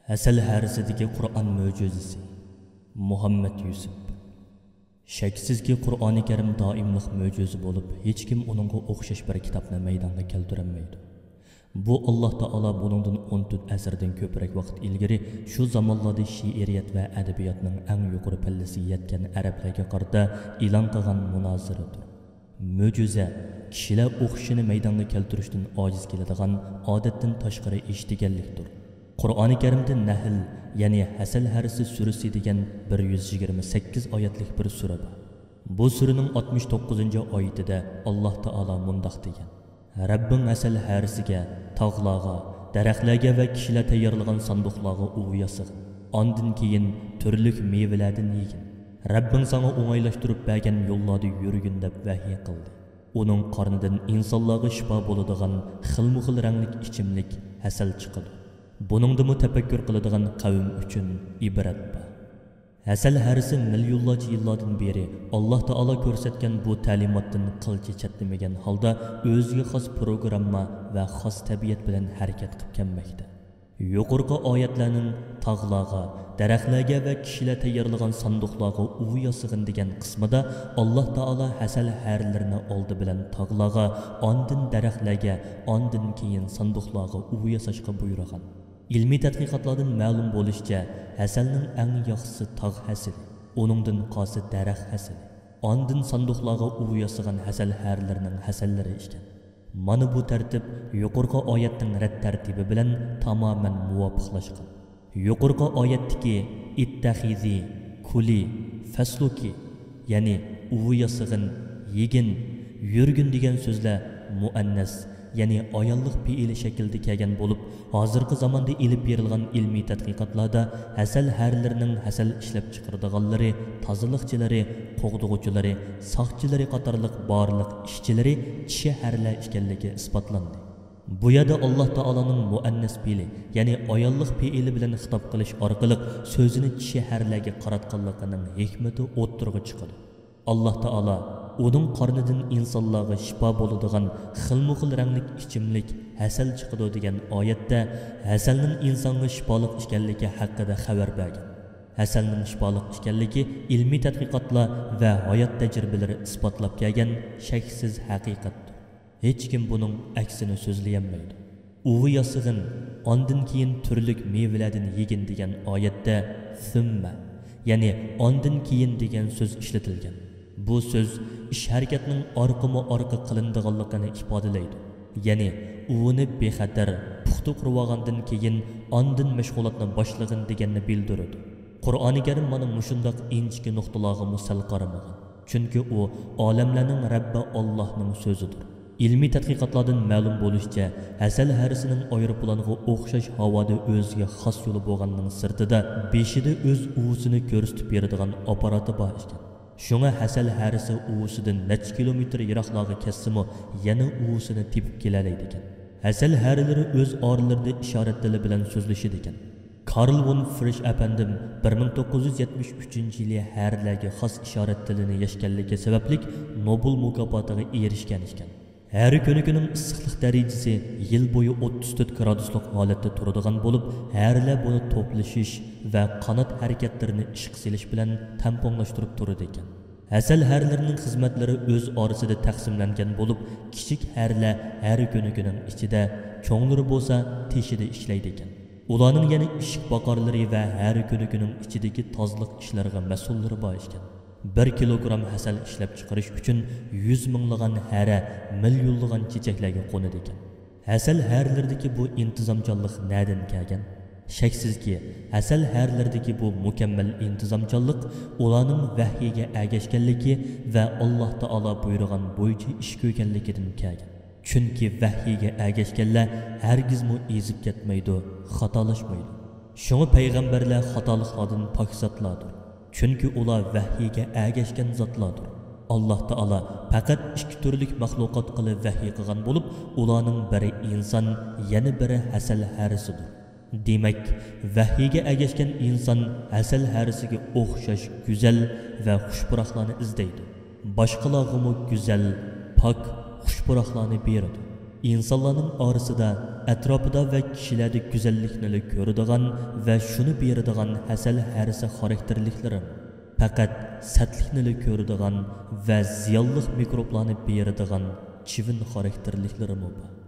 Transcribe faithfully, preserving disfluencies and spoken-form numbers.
ھەسەل ھەرىسىدىكى قۇرئان مۆجىزىسى. مۇھەممەد يۈسۈپ. شەكسىزكى، قۇرئانى كەرىم دائىملىق مۆجىزە بولۇپ، ھېچكىم ئۇنىڭغا ئوخشاش بىر كىتابنى مەيدانغا كەلتۈرەلمەيدۇ. بۇ، ئاللا تائالا بۇنىڭدىن ئون تۆت ئەسىردىن كۆپرەك ۋاقىت ئىلگىرى شۇ زامانلاردا شېئىرىيەت ۋە ئەدەبىياتنىڭ ئەڭ يۇقىرى پەللىسىگە يەتكەن ئەرەبلەرگە قارىتا ئېلان قىلغان مۇنازىرىدۇر. مۆجىزە، كىشىلەر ئوخشىشىنى مەيدانغا كەلتۈرۈشتىن ئاجىز كېلىدىغان، ئادەتتىن تاشقىرى ئىش دېگەنلىكتۇر. قۇرئانى كەرىمدە نەھل، يەنى ھەسەل ھەرىسى سۈرىسى دېگەن بىر يۈز يىگىرمە سەككىز ئايەتلىك بىر سۈرە بار. بۇ سۈرىنىڭ ئاتمىش توققۇزىنچى ئايىتىدە ئاللا تائالا مۇنداق دېگەن: رەببىڭ ھەسەل ھەرىسىگە، تاغلارغا، دەرەخلەرگە ۋە كىشىلەر تەييارلىغان ساندۇقلارغا ئۇۋا ياسىغىن. ئاندىن كېيىن تۈرلۈك مېۋىلەردىن يېگىن. رەببىڭ ساڭا ئوڭايلاشتۇرۇپ بەرگەن يوللاردا يۈرگىن، دەپ ۋەھىي قىلدى. ئۇنىڭ قارنىدىن ئىنسانلارغا شىپا بولىدىغان خىلمۇخىل رەڭلىك ئىچىملىك ھەسەل چىقىدۇ. بۇنىڭدىمۇ تەپەككۇر قىلىدىغان قەۋم ئۈچۈن ئىبرەت بار. ھەسەل ھەرىسى مىليونلارچە يىللاردىن بېرى ئاللا تائالا كۆرسەتكەن بۇ تەلىماتتىن قىلچە چەتنىمىگەن ھالدا ئۆزىگە خاس پروگرامما ۋە خاس تەبىئەت بىلەن ھەرىكەت قىلىپ كەلمەكتە. يۇقىرىقى ئايەتلەرنىڭ تاغلارغا، دەرەخلەرگە ۋە كىشىلەر تەييارلىغان ساندۇقلارغا ئۇۋا ياسىغىن دېگەن قىسمىدا ئاللا تائالا ھەسەل ھەرىلىرىنى ئالدى بىلەن تاغلارغا، ئاندىن دەرەخلەرگە، ئاندىن كېيىن ساندۇقلارغا ئۇۋا ياساشقا بۇيرۇغان. ئىلمىي تەتقىقاتلاردىن مەلۇم بولۇشىچە، ھەسەلنىڭ ئەڭ ياخشىسى تاغ ھەسىلى، ئۇنىڭدىن قالسا دەرەخ ھەسىلى، ئاندىن ساندۇقلارغا ئۇۋا ياسىغان ھەسەل ھەرىلىرىنىڭ ھەسەللىرى ئىكەن. مانا بۇ تەرتىپ يۇقىرىقى ئايەتنىڭ رەت تەرتىپى بىلەن تامامەن مۇۋاپىقلاشقان. يۇقىرىقى ئايەتتىكى ئىتتەخىزى، كۇلى، فەسلۇكى، يەنى ئۇۋا ياسىغىن، يېگىن، يۈرگىن دېگەن سۆزلەر مۇئەننەس، يەنى ئاياللىق پېئىلى شەكلىدە كەلگەن بولۇپ، ھازىرقى زاماندا ئېلىپ بېرىلغان ئىلمىي تەتقىقاتلاردا ھەسەل ھەرىلىرىنىڭ ھەسەل ئىشلەپچىقىرىدىغانلىرى، تازىلىقچىلىرى، قوغدىغۇچىلىرى، ساقچىلىرى قاتارلىق بارلىق ئىشچىلىرى چىشى ھەرىلەر ئىكەنلىكى ئىسپاتلاندى. بۇ يەردە ئاللا تائالانىڭ مۇئەننەس پېئىلى، يەنى ئاياللىق پېئىلى بىلەن خىتاب قىلىش ئارقىلىق سۆزىنى چىشى ھەرىلەرگە قاراتقانلىقىنىڭ ھېكمىتى ئوتتۇرىغا چىقىدۇ. ئاللا تائالا ئۇنىڭ قارنىدىن ئىنسانلارغا شىپا بولىدىغان خىلمۇخىل رەڭلىك ئىچىملىك ھەسەل چىقىدۇ دېگەن ئايەتتە ھەسەلنىڭ ئىنسانغا شىپالىق ئىكەنلىكى ھەققىدە خەۋەر بەرگەن. ھەسەلنىڭ شىپالىق ئىكەنلىكى ئىلمىي تەتقىقاتلار ۋە ھايات تەجرىبىلىرى ئىسپاتلاپ كەلگەن شەكسىز ھەقىقەتتۇر. ھېچكىم بۇنىڭ ئەكسىنى سۆزلىيەلمەيدۇ. ئۇۋا ياسىغىن، ئاندىن كېيىن تۈرلۈك مېۋىلەردىن يېگىن دېگەن ئايەتتە سۈممە، يەنى ئاندىن كېيىن دېگەن سۆز ئىشلىتىلگەن. بۇ سۆز ئىش-ھەرىكەتنىڭ ئارقىمۇ ئارقا قىلىنىدىغانلىقىنى ئىپادىلەيدۇ. يەنى ئۇۋىنى بىخەتەر، پۇختا قۇرۇۋالغاندىن كېيىن ئاندىن مەشغۇلاتنى باشلىغىن دېگەننى بىلدۈرىدۇ. قۇرئانى كەرىم مانا مۇشۇنداق ئىنچىكە نۇقتىلارغىمۇ سەل قارىمىغان. چۈنكى ئۇ ئالەملەرنىڭ رەببى ئاللاھنىڭ سۆزىدۇر. ئىلمىي تەتقىقاتلاردىن مەلۇم بولۇشىچە، ھەسەل ھەرىسىنىڭ ئايروپىلانغا ئوخشاش ھاۋادا ئۆزىگە خاس يولى بولغاننىڭ سىرتىدا، بېشىدا ئۆز ئۇۋىسىنى كۆرسىتىپ بېرىدىغان ئاپپاراتى بار ئىكەن. شۇڭا ھەسەل ھەرىسى ئۇۋىسىدىن نەچچە كىلومېتىر يىراقلارغا كەتسىمۇ، يەنە ئۇۋىسىنى تېپىپ كېلەلەيدىكەن. ھەسەل ھەرىلىرى ئۆز ئارىلىرىدا ئىشارەت تىلى بىلەن سۆزلىشىدىكەن. كارل ۋون فرىش ئەپەندىم بىر مىڭ توققۇز يۈز يەتمىش ئۈچىنچى يىلى ھەرىلەرگە خاس ئىشارەت تىلىنى يەشكەنلىكى سەۋەبلىك نوبېل مۇكاپاتىغا ئېرىشكەن ئىكەن. ھەرە كۆنىكىنىڭ ئىسسىقلىق دەرىجىسى يىل بويى ئوتتۇز تۆت گرادۇسلۇق ھالەتتە تۇرىدىغان بولۇپ، ھەرىلەر بۇنى توپلىشىش ۋە قانات ھەرىكەتلىرىنى ئىشقا سېلىش بىلەن تەڭپۇڭلاشتۇرۇپ تۇرىدىكەن. ھەسەل ھەرىلىرىنىڭ خىزمەتلىرى ئۆز ئارىسىدا تەقسىملەنگەن بولۇپ، كىچىك ھەرىلەر ھەرە كۆنىكىنىڭ ئىچىدە، چوڭلىرى بولسا تېشىدا ئىشلەيدىكەن. ئۇلارنىڭ يەنە ئىشىك باقارلىرى ۋە ھەرە كۆنىكىنىڭ ئىچىدىكى تازىلىق ئىشلىرىغا مەسئۇللىرى بار ئىكەن. بىر كىلوگرام ھەسەل ئىشلەپچىقىرىش ئۈچۈن يۈز مىڭلىغان ھەرە مىليونلىغان چېچەكلەرگە قونىدىكەن. ھەسەل ھەرىلىرىدىكى بۇ ئىنتىزامچانلىق نەدىن كەلگەن؟ شەكسىزكى، ھەسەل ھەرىلىرىدىكى بۇ مۇكەممەل ئىنتىزامچانلىق ئۇلارنىڭ ۋەھىيگە ئەگەشكەنلىكى ۋە ئاللا تائالا بۇيرۇغان بويىچە ئىش كۆرگەنلىكىدىن كەلگەن. چۈنكى ۋەھىيگە ئەگەشكەنلەر ھەرگىزمۇ ئېزىپ كەتمەيدۇ، خاتالاشمايدۇ. شۇڭا پەيغەمبەرلەر خاتالىقلاردىن پاك زاتلاردۇر. چۈنكى ئۇلار ۋەھىيگە ئەگەشكەن زاتلاردۇر. ئاللا تائالا پەقەت ئىككى تۈرلۈك مەخلۇقاتقىلا ۋەھىي قىلغان بولۇپ، ئۇلارنىڭ بىرى ئىنسان، يەنە بىرى ھەسەل ھەرىسىدۇر. دېمەك، ۋەھىيگە ئەگەشكەن ئىنسان ھەسەل ھەرىسىگە ئوخشاش گۈزەل ۋە خۇش پۇراقلارنى ئىزدەيدۇ. باشقىلارغىمۇ گۈزەل، پاك، خۇش پۇراقلارنى بېرىدۇ. ئىنسانلارنىڭ ئارىسىدا ئەتراپىدا ۋە كىشىلەردە گۈزەللىكنىلا كۆرىدىغان ۋە شۇنى بېرىدىغان ھەسەل ھەرىسە خاراكتېرلىكلىرىمۇ، پەقەت سەتلىكنىلا كۆرىدىغان ۋە زىيانلىق مىكروبلارنى بېرىدىغان چىۋىن خاراكتېرلىكلىرىمۇ بار.